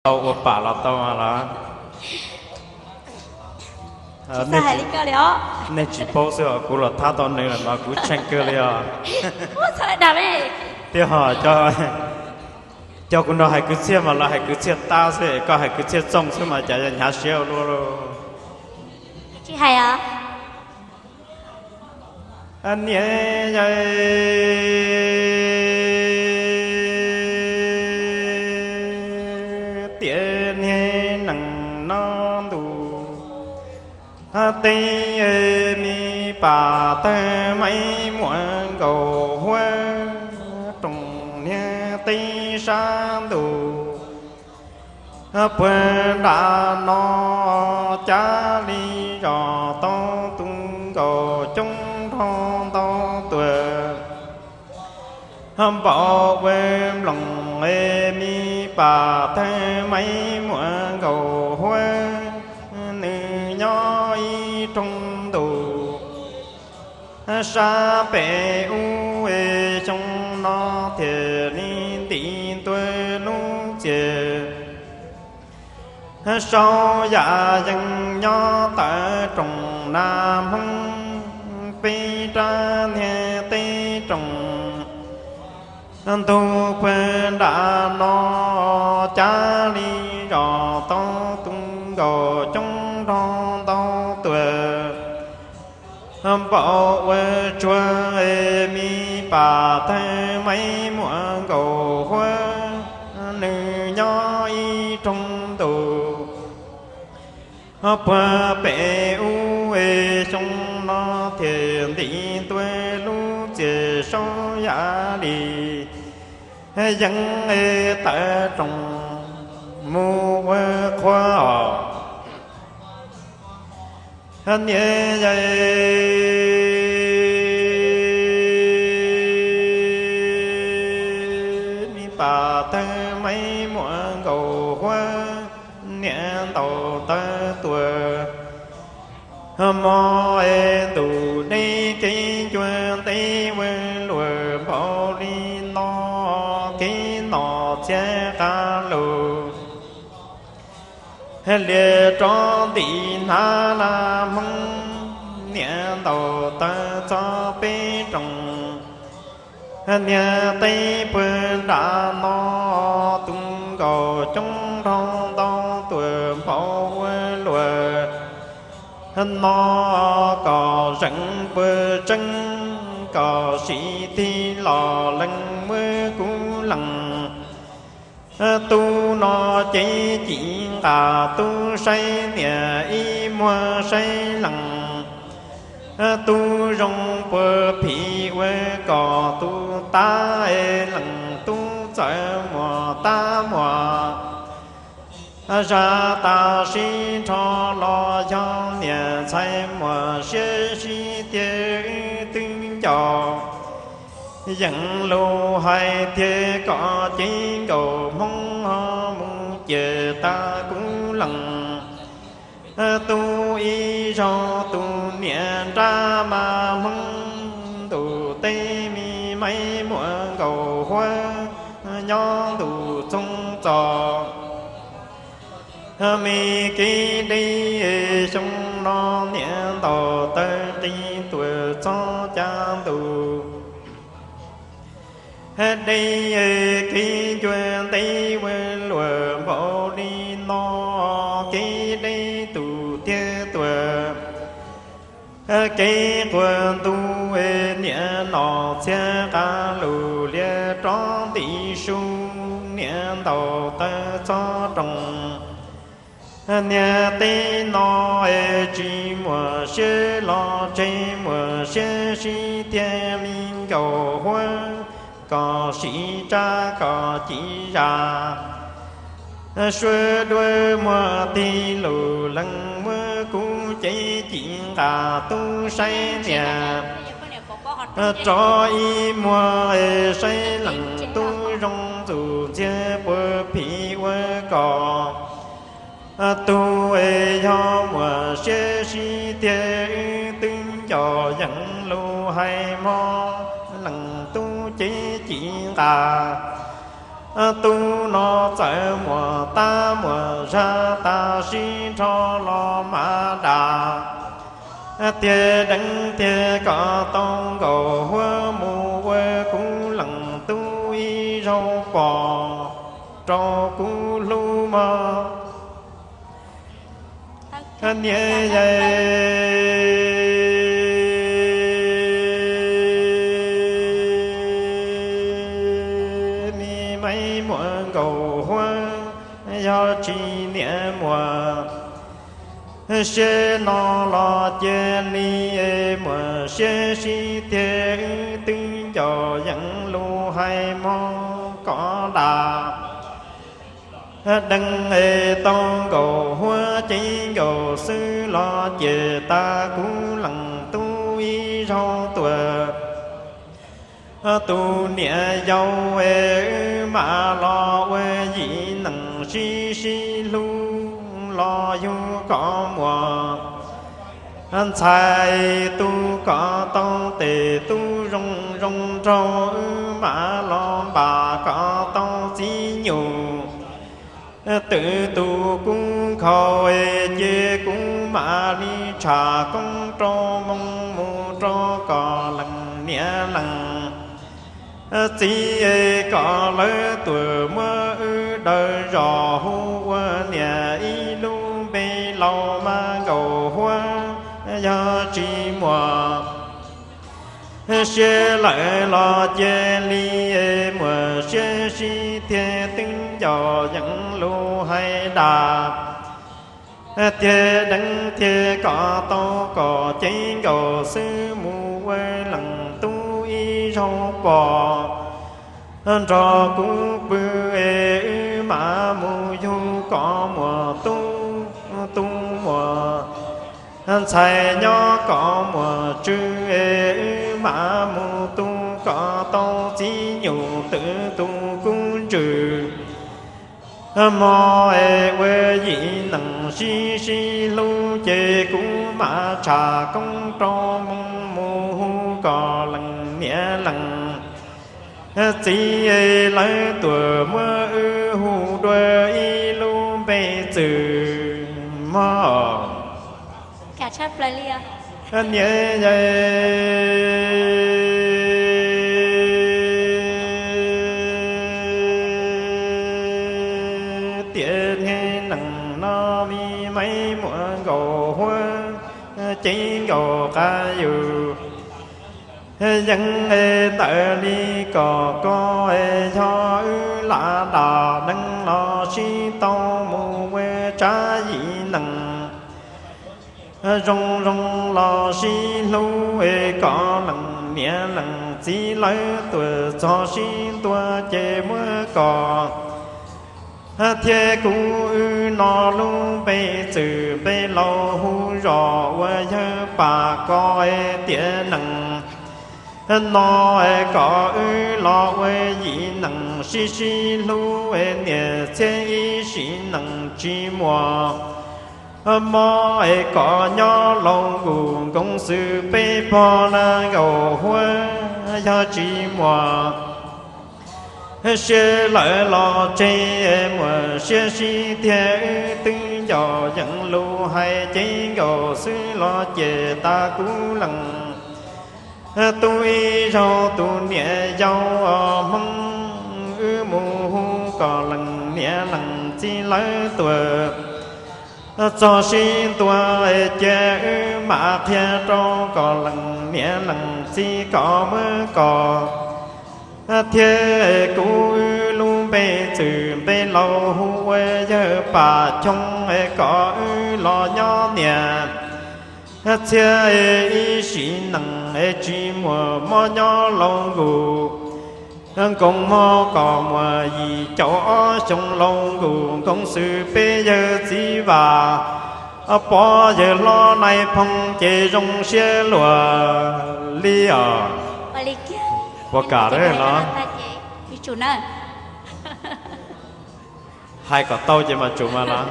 Tau ua pam los tau mas los. Nej tsis paub xwb os, kuv los thab tau nws lawm mas kuv tshee kawg li os. Thiab ho, cov kuv nrog hais kwv txhiaj mas lawv hais kwv txhiaj tab xwb, koj hais kwv txhiaj txooj xwb mas cas hnyav siab ua luaj lauj. Niam yau, tiam niag nees no ntu, teb me pas tawg maib muam nkaus huab, roos niag teb sab ntu puag nram no, cas li zos tau tu nkaus coob nrho ntau tuag. Npaum ua nploos me pas tawg maib muam nkaus huab, nws nyob ib rooj ntus. Sab pem ub xyoo no thiaj li ntim ntua lub txiaj. Sau yam yees nyob tawm roos nag hmoob, peb rab niag teb roos ntug puag nram no, cas li zos tau tu nkaus coob nrho ntau tuag. Npaum ua tsuag me pas tawg maib muam nkaus huab, nws nyob ib rooj ntus. Puag pem ub xyoo no thiaj ntim ntua lub txiaj, sau yam li yees tawm roos mus ua qhua os. Niam yau, me pas tawg maib muam nkaus huab, niam ntaus taw tuag, mob es ntuj deb kev ncua ntev ua luam npaum li no, kev nom txhiaj qab lug. Lias rov ntim hnav nag hmoob, niam ntaus taw txog peb roos. Niag teb puag nram no tu nkaus coob nrho ntau tuag npaum ua luam no, kom zeem puas tseeb, kom siv tig los lees muab kuv lees. Tub no cev cim nqa, tub saib niam ib muag saib lees. Tub zoo puas phim ua kom tub tab es lees tub txawm muas tab muas. Zaj tam sim nrho los yog niam ntxhais muas siab sib tiag wb twb nco. Yeej lus hais tiag kom cev nkaus hmoob ho mus ciaj tag kuv lees. Tub ib zaug tus niam nrab mas hmoob ntuj teb me maib muam nkaus huab nyob ntuj txoov txos. Me kev deb xyoo no niam ntaus taw nqis tuaj txog cav ntuj. Deb kev ncua ntev ua luam npaum li no, kev deb tus thiaj tuag. Kev quas ntuj niam nom txhiaj qab lug, lias rov ntim su, niam ntaus taw txog roos. Niag teb no es tsis muaj siab los tseg, muaj siab sib tiag me nkaus huab, kom siv tsab kom ci zam. Suav dua muag tig lug lees muab kuv cev cim nqa, tub saib niam rov ib muag saib lees, tub zoo ntxuj ntxiag puas phim ua kom tug es yog muaj siab sib tiag wb twb nco, yeej lus hais mob lees tub cev cim nqa. Tub no txawm muaj tab muaj zag, tab sis nrho los mas dam. Tiag deev tiag koj tau nkaus huab, mus ua kuv leej tub ib zaug pom rau kuv hlub mog. Niam yau, me muam nkaus huab, yog tsis niam muam siab no los cia li muam siab sib tiag, wb twb nco yeej lus hais mog koj dam. Deev tau nkaus huab ceev nkaus xwb los ces tas kuv leej tub ib zaug tuaj. Tus niam yau es wb mam los ua yim neeg sib sib hlub los yug koj muam ntxhais, tu koj tau tes tub zoo zoo nraug, wb mam los npam koj tau txiv nyuj. Twb tu kuv nkhaus ces kuv mam li tsham koob rau moo mus rau koj leej niam leej txiv, kom lawv tuaj muab wb daws zos hu ua niam ib lub npe laus mas nkaus huab, yog tsis muaj siab lawm los cia li muam siab sib tiag, twb nco yeej lus hais dam. Tiag deev tiag koj tau kom ceev nkaus xwb, mus ua leej tub ib zaug pom nrog kuv pw es wb mam mus yug koj muam tub, tu muam ntxhais nyob koj muam tswv es wb mam mus tu koj tau txiv nyuj, twb tu kuv ntswg hmo es ua yim neeg sib sib hlub ces kuv mam tsham koob rau moo mus hu koj leej niam leej txiv, lawv tuaj muab wb hu dua ib lub npe txwm mog. Niam yau, tiam neej no me me muam nkaus huab ceev nkaus qab yus yeej ntawm li kom koj yog wb lam dam neeg los sib tau mus ua tsab yim neeg zoo zoo los sib hlub es koj leej niam leej txiv lawv tuaj txog sib ntua ces muab koj thiab kuv wb no lub npe txwm npe laus hu zos ua yawg pam koj tiam neej no kom wb los ua yim neeg sib sib hlub niam txiv ib sim neej tsis muaj mob es kom nyob laus nkaus nkoos xwm peb pog na nkaus huab yog tsis muaj siab lawm los tseg muam siab sib tiag wb twb nco yeej lus hais ceev nkaus xwb los ces tas kuv leej tub ib zaug tus niam yau Hmoob wb mus hu kom leej niam leej txiv lawv tuaj txog sib ntua ces wb mam qhia rau kom leej niam leej txiv kom muab koj thiab kuv wb lub npe txwm npe laus hu ua yawg pam choo kom wb los nyob niam txiv ib sim neej tsis muaj mob nyob laus nkaus nkoos mog kom muaj yim caum ob xyoo laus nkaus nkoos xwm peb yawg txiv vam pog yawg hlob nais phoo ces zoo siab luag li os. Puas kam los? Hais kom tau ces mam tsum mas los.